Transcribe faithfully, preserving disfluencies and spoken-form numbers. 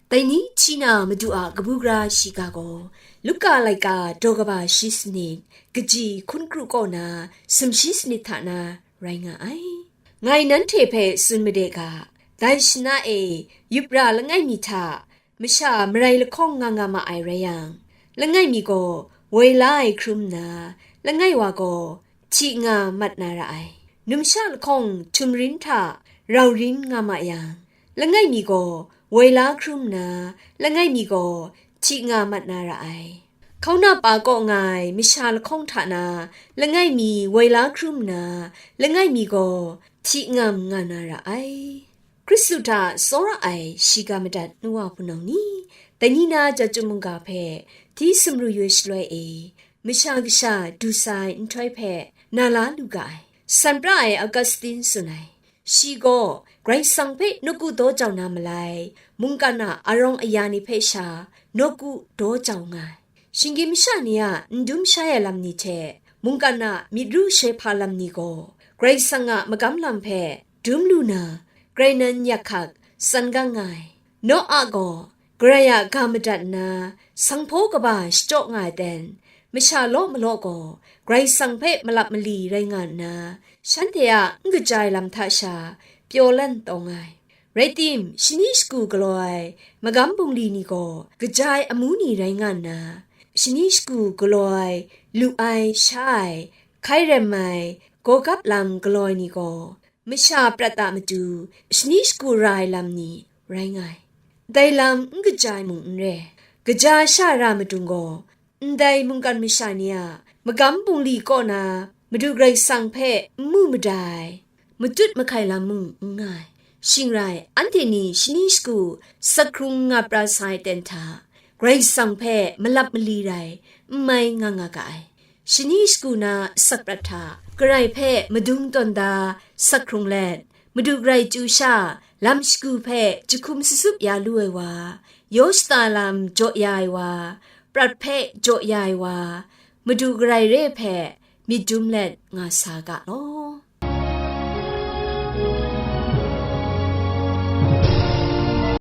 Dai ni hti na Madu a kabu gara shiga gaw, Luka laika daw kaba shi sanit, kaji hkun kru kaw na sumshi sanit hta na rai nga ai. Ngai nanhte hpe tsun made ga, dai shana e yup ra langai mi hta masha marai lahkawng nga nga ma ai rai yang, langai mi gaw woi la ai hkrum nna, langai wa gaw hti nga mat na ra ai. Numsha lahkawng htum rin hta rau rin nga ma yang, langai mi gaw woi la hkrum nna, langai mi gaw hti nga mat na ra ai. Hkauna pa kaw nga ai masha lahkawng hta na, langai mi woi la hkrum nna, langai mi gaw hti ngam nga na ra ai. Hkristu hta tsawra ai shiga madat nu wa hpunau ni, dai ni na chyum mungga hpe hti sumru yoi shaloi e, masha kasha du sa ai nhtoi hpe na la lu ga ai. San pra ai Augustine tsun ai, shi gaw Karai Kasang hpe nawku daw jau na malai, mungkan a arawng aya ni hpe sha nawku daw jau nga ai. Shinggyim masha ni a n dum shai ai lam ni hte mungkan a myit ru shoi hpa lam ni gaw, Karai Kasang a magam lam hpe dum lu na, grai nan yak hkak tsan gang nga ai. Noa gaw Karai a ga madat nna, sanghpaw kaba shachyaw nga ai ten, masha law malaw gaw Karai Kasang hpe malap mali rai nga nna, shanhte a n kaja ai lam hta sha pyaw lan taw nga ai. Rai tim, shani shagu galaw ai magam bungli ni gaw kaja ai amu ni rai nga nna, shani shagu galaw ai, lu ai, sha ai, hkai rem ai, gawgap lam galaw ai ni gaw, masha prat a matu shani shagu ra ai lam ni rai nga ai. Dai lam n kaja ai mung n re, kaja sha ra madung gaw, ndai mungkan masha ni a magam bungli kaw na Madu Karai Kasang hpe n mu mada ai, matut mahkai lam mung n nga ai. Shing rai, anhte ni shani shagu sak hkrung nga pra sa ai ten hta, Karai Kasang hpe malap mali rai n mai nga nga ga ai. Shani shagu na sak prat hta, Karai hpe madung tawn da sak hkrung let, Madu Karai chyu sha lam shagu hpe jahkum sutsup ya lu ai wa, yaw shata lam jaw ya ai wa, prat hpe jaw ya ai wa, Madu Karai re hpe myit dum let nga sa ga law.